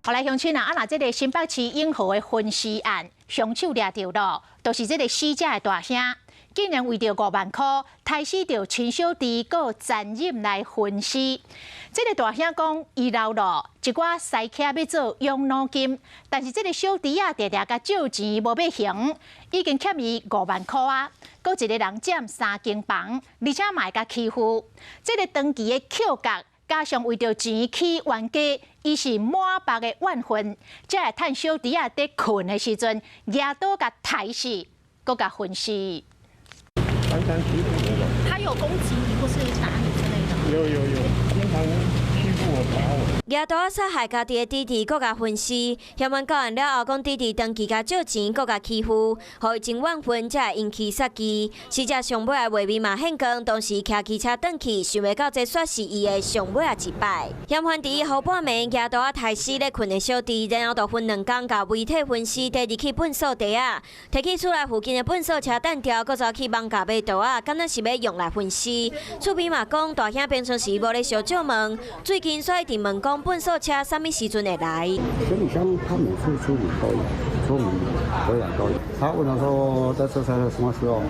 予來鄉親啊，啊若這个新北市永和的分屍案，兇手掠著囉，就是這个死者的大兄，竟然為著5萬箍，刣死著親小弟，閣殘忍來分屍。這个大兄講，伊老囉，一寡私客欲做養腦金，但是這个小弟仔定定共借錢無欲還，已經欠伊五萬箍啊，閣一个人佔三間房，而且嘛會共欺負。這个長期的扣角，加上為著錢起冤家，伊是滿腹的怨恨，才會趁小弟仔佇睏的時陣，舉刀共刣死，閣共分屍。常常欺負我。他有攻擊你或是打你之類的？有有有，經常欺負我打我。舉刀殺害家己的弟弟，閣共分屍。嫌犯到案了後，講弟弟長期共借錢，閣共欺負，予伊真怨恨，才會引起殺機。死者上尾的畫面嘛現光，當時騎機車轉去，想袂到這煞是伊的上尾仔一擺。嫌犯佇予半暝舉刀仔刣死咧睏的小弟，然後就分兩工共遺體分屍，帶入去糞掃袋仔，提去厝內附近的糞掃車擲掉，閣走去網咖買刀仔，敢若是欲用來分屍。厝邊嘛講，大兄平常時無咧相借問，最近煞一直問講糞掃車啥物時陣會來。行李箱他每次出門都有，出門回來都有。他問他說在車車什麼時候，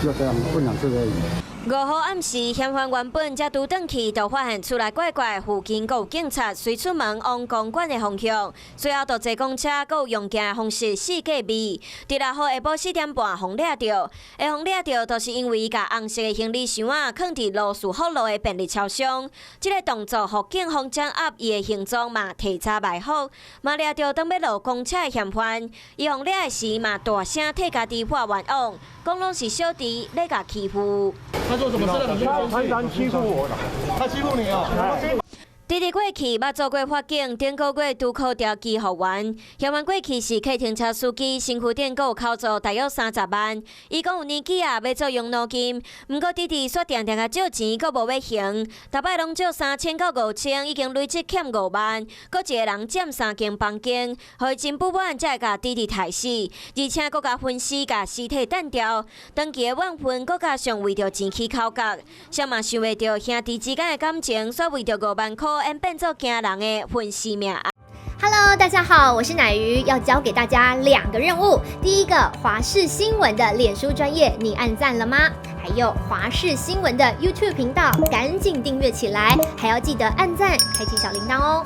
就這樣問兩次而已。5號暗時，嫌犯原本才拄轉去，就發現厝內怪怪，附近閣有警察，隨出門往公館的方向，隨後就坐公車，閣有用行的方式四界避。佇6號下晡4點半，予掠著，會予掠著，就是因為伊共紅色的行李箱仔囥佇羅斯福路的便利超商，這个動作予警方掌握伊的行蹤嘛，提早埋伏，嘛掠著當欲落公車的嫌犯，伊予掠的時嘛大聲替家己發冤枉，講攏是小弟咧共欺負。他做什麼事？他他欺負我的，他欺負你啊！弟弟過去捌做過法警，頂個月拄考著機服員。嫌犯過去是客停車司機，身軀頂閣有扣做大約30萬。伊講有年紀啊，欲做養腦金，毋過弟弟煞定定共借錢，閣無欲還。逐擺攏借3000到5000，已經累積欠5萬。閣一个人佔三間房間，予伊真不滿，才會共弟弟刣死，而且閣共分屍，共屍體擲掉。長期的怨恨，閣加上為著錢起口角，誰嘛想袂著兄弟之間的感情，煞為著5萬箍演變做驚人的分屍命案。 Hello，大家好，我是奶魚，要交給大家兩個任務。第一個，華視新聞的臉書專頁，你按讚了嗎？還有華視新聞的 YouTube 頻道，趕緊訂閱起來，還要記得按讚，開啟小鈴鐺哦。